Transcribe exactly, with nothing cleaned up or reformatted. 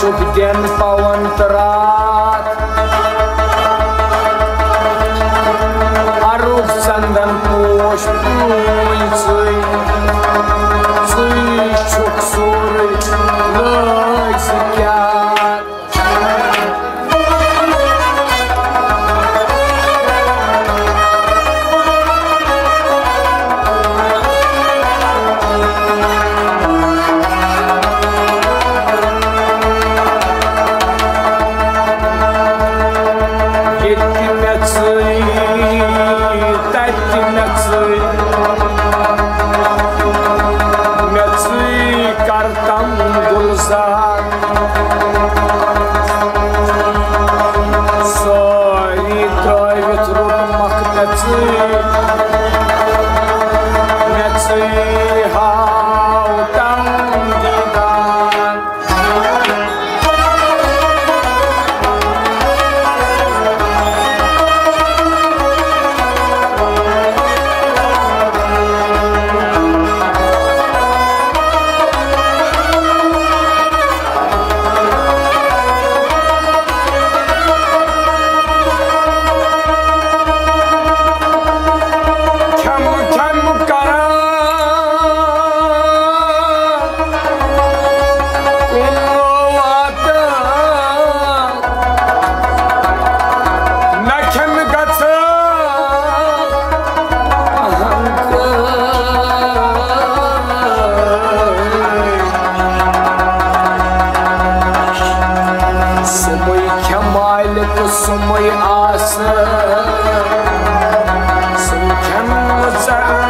دٮ۪ن پاوَن تہٕ راتھ۔ اَرُکھ ژَندَن پوش پوٗنۍ ژٕے، ژٕے چھُکھ سورُے، لٲج ژٕ کیٛاہ؟ ییٚتہِ مےٚ ژٕے، تَتہِ مےٚ ژٕے، مےٚ ژٕے کَر تَم گُلزار۔ سٲری ترٲوِتھ روٚٹمکھ مےٚ ژٕے، مےٚ ژٕے ہاو تَم دیٖدار۔ کھٮ۪مہٕ کھٮ۪مہٕ کران کُنو واتہٕ، نہ کھٮ۪مہٕ گژھٕ۔ سُمٕے کھٮ۪مالہِ تہٕ سُمٕے آسہٕ، سُم کھٮ۪مہٕ ژٕ۔